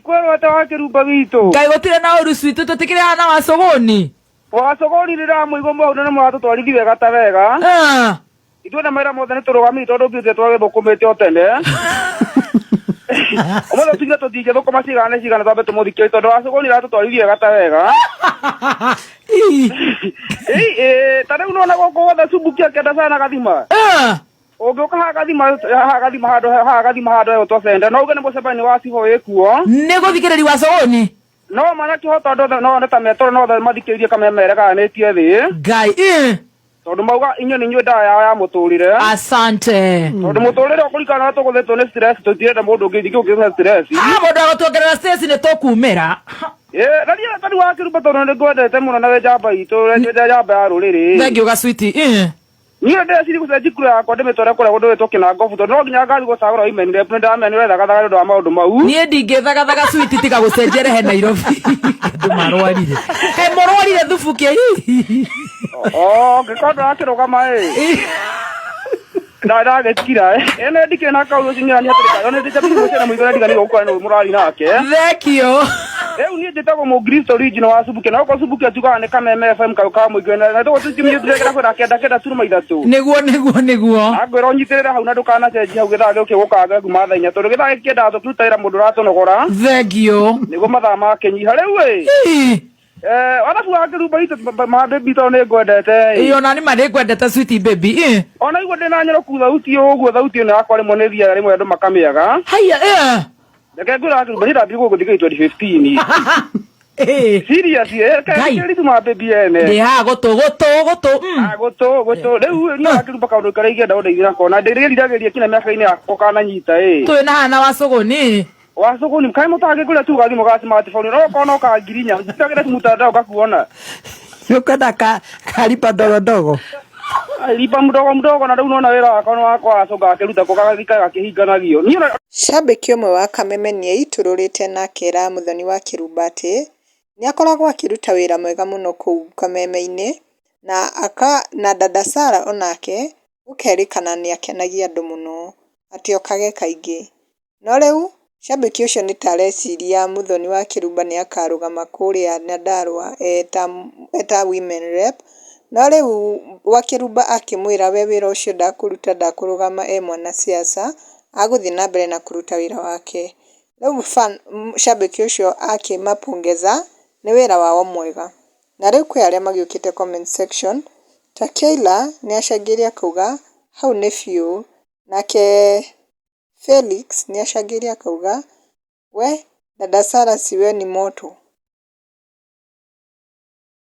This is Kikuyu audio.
Kwĩrwo atĩ wa kĩrumba witũ. Ngai gũtirĩ na ũru cwitũ tũtikĩrĩ haha na wacũgũni. Wacũgũni rĩramũigua maũndũ nĩ mũratũtwarithi wega ta wega. Ah. Ithuĩ na mawĩra mothe nĩ tũrũgamire tondũ ngĩte twagĩthũkũmĩte o tene. Ũmũthĩ tuge tũtingĩthũkũma cigana nĩ cigana twambe tũmũthikĩrie tondũ wacũgũni aratũtwarithia wega ta wega. Ii. Ĩ, ĩ, ta rĩu nona gũkũ guothe Subukia kenda sana gathima. Ah. Ũngĩũka haha gathima haha gathima handũ haha gathima handũ hegũtwo cenda no uge nĩ mũcemanio wa cibũ wĩkuo. Nĩ gũthikĩrĩria wacũgũni. No mana kĩhoto andũ othe no nĩ ta metoro no othe mathikĩrĩrie kameme gayanĩtie thĩ. Ngai. Ii. Tondũ mauga inyuĩ nĩ inyuĩ ndawa yao ya mũtũrĩre. Asante. Tondũ mũtũrĩre ũkũringana na tũgũthĩtwo nĩ stress tũtirenda mũndũ ũngĩ ningĩ ũngĩtũhe stress. Ah, mũndũ agũtuongerera stress nĩ tũkumĩra. Ĩ, na niĩ tari wa kĩrumba tondũ nĩ ngwendete mũno na wĩ njamba itũ, wĩ njamba ya rũrĩrĩ. Thank you gaswiti. Ii. Niĩ ndĩreciria gũcenjia kura yakwa ndĩmĩtware kũrĩa kũndũ gwĩtwo Kĩnangobu tondũ no nginya ngathiĩ gũcagũra women rep nĩ ndamenya nĩ ũrethagathaga nĩ ũndũ wa maũndũ mau. Niĩ ndingĩthagathaga switi tiga gũcenjia rehe Nairobi. Andũ marwarire. Kaĩ mũrwarire thubukia hihi. Oh, ngĩkorwo ndũrakĩrũgama ĩ. Ndagĩkira ĩ. Ĩno ndikĩrĩ na kaũndũ ũcio nĩ atĩrĩ nĩ ndĩte mũciĩ na mũigana ndiganĩirwo gũkorwo nĩ mũrari nake. Thank you. Rĩu niĩ njĩtagwo Mũkristo original wa Subukia na okorwo Subukia tugaga nĩ Kameme FM kau ka mũingĩ na tũgũ tũtikĩmĩtũregera kwĩra kenda kenda turuma ithatũ. Nĩguo nĩguo nĩguo. Angwĩra ũnyitĩrĩre hau na ndũkanacenjie hau gĩthaa gĩũke gũkanga kuma thaa inya tondũ gĩthaa gĩkĩ kĩendaga tũkĩruta wĩra mũndũ ũratũnogora Thank you. nĩguo mathaa makĩnyiha rĩu ĩ Ii. eh, warabu wa kĩrumba itũ mabĩbi tondũ nĩ ngwendete ĩ Ii, ona nĩ ma nĩ ngwendete sweet baby. Ii. ona igua ndĩ na nyoroku thauti ũguo thauti ĩno yakwa rĩmwe nĩ thiaga rĩmwe andũ makamĩaga Haiya. Eh. reke ngwĩra wa kĩrumba niĩ ndambire gũgũthikĩrĩria 2015 Eh. serious eh Ngai. kĩritũ mabĩbi ene Ndĩ haha gũtũ gũtũ gũtũ. Mm. Ah, gũtũ gũtũ rĩu niĩ wa kĩrumba kaũndũ karĩa ingĩenda ũndeithia nako na ndĩrĩriragĩria kinya mĩaka-inĩ yakwa kananyita ĩ Twĩ na hana wacũgũni. Wacũgũni kaĩ mũtangĩngũrĩra tu gathimũ ga smartphone no okorwo no ka ngiri inya njĩkagĩre mtandao ngakuona. Ũkwenda ka karipa ndogo ndogo. Lipa mdogo mdogo na rĩu nona wĩra wakwa nĩ wakwa wacũnga gakĩruta kũ gagĩikara gakĩhinganagio. Niĩ ona Cambĩki ũmwe wa Kameme nĩeitũrũrĩte na akera Mũthoni wa Kĩrumba atĩ nĩakoragwo akĩruta wĩra mwega mũno kũu Kameme-inĩ na aka na dada Sarah onake gũkerĩkana nĩakenagia andũ mũno, atĩ okage kaingĩ. No rĩu, cambĩki ũcio nĩ ta areciria Muthoni wa Kĩrumba nĩ akarũgama kũrĩa Nyandarua e ta women rep, no rĩu Wakĩrumba akĩmwĩra we wĩra ũcio ndakũruta ndakũrũgama e mwanasiasa, agũthiĩ na mbere na kũruta wĩra wake. Rĩu cambĩki ũcio akĩmapongeza nĩ wĩra wao mwega. Na rĩu kwĩ arĩa magĩũkĩte comment section, ta Keila nĩ acangĩire akauga hau nĩ biũ, nake Felix nĩacangĩire akauga, "We dada Sarah si we ni moto?